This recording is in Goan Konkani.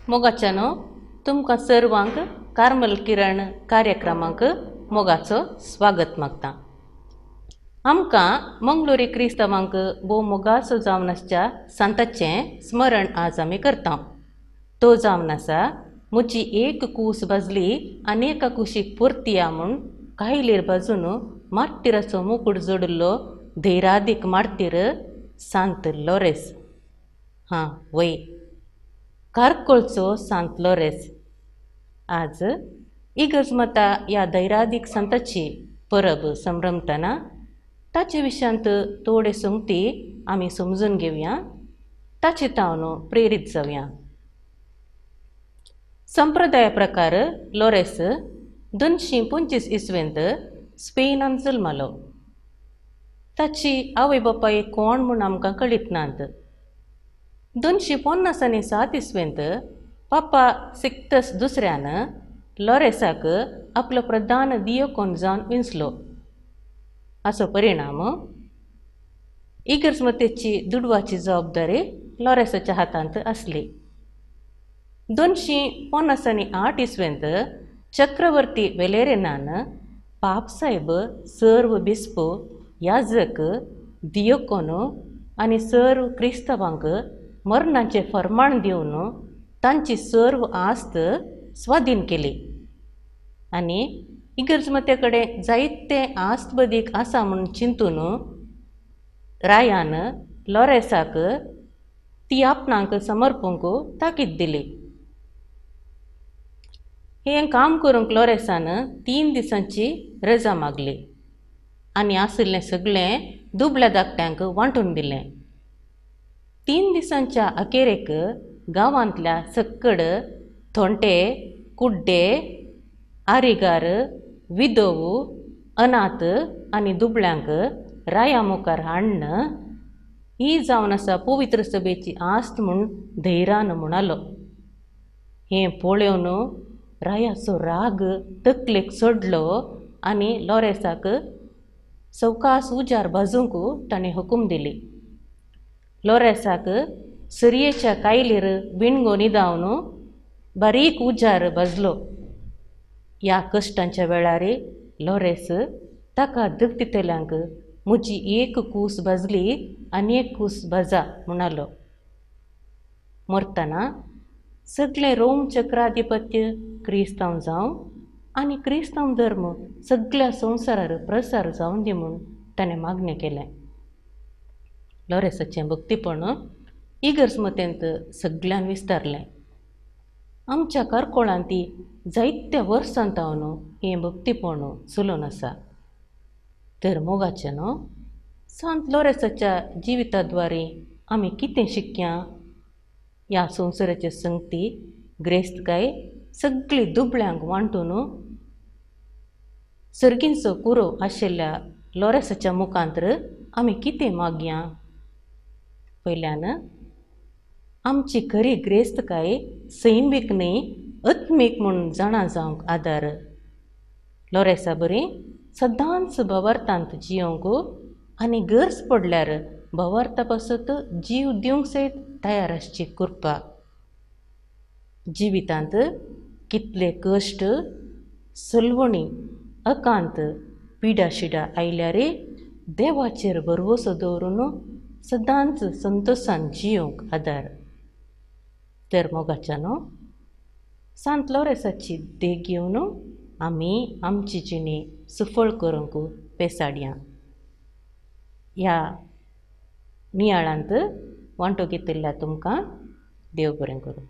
मोगाच्यानो तुमकां सर्वांक कार्मल किरण कार्यक्रमांक मोगाचो स्वागत मागता. आमकां मंगलोरी क्रिस्तांवांक भोव मोगाचो जावन आसच्या सांताचें स्मरण आज आमी करता. तो जावन आसा म्हजी एक कूस भाजली आनी एका कुशीक परतिया म्हूण कायलेर भाजून मार्टिराचो मुकूट जोडिल्लो धैरादीक मार्टीर सांत लॉरेस. हां वय, कारकोळचो सांत लॉरेस. आज इगर्ज माता ह्या धैरादीक संताची परब संभ्रमतना ताचे विशयांत थोडे संगती आमी समजून घेवया, ताचे तावन प्रेरीत जावया. संप्रदाय प्रकार लॉरेस 225 इसवेंत स्पेनांत जल्मालो. ताची आवय बापाय कोण म्हूण आमकां कळीत नात. 257 इसवेंत पापा सिक्तस दुसऱ्यान लॉरेसाक आपलो प्रधान दियोकोन जावन विंचलो. हाचो परिणाम इगर्जमतेची दुडवाची जबाबदारी लॉरेसाच्या हातांत आसली. 258 इसवेंत चक्रवर्ती वेलेरेनान पापसाहेब सर्व बिस्पो याजक दियोकोन आनी सर्व क्रिस्तांवांक मरणाचें फर्माण दिवन तांची सर्व आस्त स्वाधीन केली आनी इगर्जमते कडेन जायते आस्त बदीक आसा म्हूण चिंतून रायान लॉरेसाक ती आपणाक समर्पूंक ताकीद दिली. हें काम करूंक लॉरेसान 3 दिसांची रजा मागली आनी आशिल्लें सगळें दुबल्या धाकट्यांक वांटून दिलें. 3 दिसांच्या अखेरेक गांवांतल्या सक्कड थोंटे, कुड्डे, आरिगार, विधव, अनाथ आनी दुबळ्यांक राया मुखार हाडून ही जावन आसा पवित्र सभेची आस्त म्हूण धैरान म्हणालो. हें पळोवन रायाचो राग तकलेक चडलो आनी लॉरेसाक सवकास उजार भाजूंक ताणें हुकूम दिली. लॉरेसाक सरयेच्या कायलीर बिणगो न्हिदावन बारीक उजार भाजलो. ह्या कश्टांच्या वेळार लॉरेस ताका दग दितल्यांक म्हजी एक कूस भाजली आनी एक कूस भाजा म्हणालो. मरतना सगळें रोम चक्राधिपत्य क्रिस्तांव जावं आनी क्रिस्तांव धर्म सगळ्या संवसारार प्रसार जावन दी म्हूण ताणें मागणें केलें. लॉरेसाचें भक्तीपण इगर्जमतेंत सगळ्यान विस्तारलें. आमच्या कारकोळांत ती जायत्या वर्सां तावन हें भक्तीपण चलून आसा. तर मोगाचें न्हू सांत लॉरेसाच्या जिविता द्वारे आमी कितें शिकया? ह्या संवसाराचे संगती ग्रेस्तकाय सगळी दुबळ्यांक वांटून सर्गींचो कुरो आशिल्ल्या लॉरेसाच्या मुखांतर आमी कितें मागया? पयल्यान आमची खरी ग्रेस्तकाय सैमीक न्हय आत्मीक म्हूण जाणा जावंक आदार. लॉरेसा बरी सदांच भवार्थांत जियोंक आनी गरज पडल्यार भवार्था पासत जीव दिवंक सयत तयार आसची कृपा. जिवितांत कितले कश्ट, सलवणी, अकांत, पिडा शिडा आयल्यार देवाचेर भरवसो दवरून सदांच संतोशान जियोंक आदार. तर मोगाच्यानो सांत लॉरेसाची देख घेवन आमी आमची जिणी सुफळ करूंक पेसाडया. ह्या नियाळांत वांटो घेतिल्ल्या तुमकां देव बरें करूं.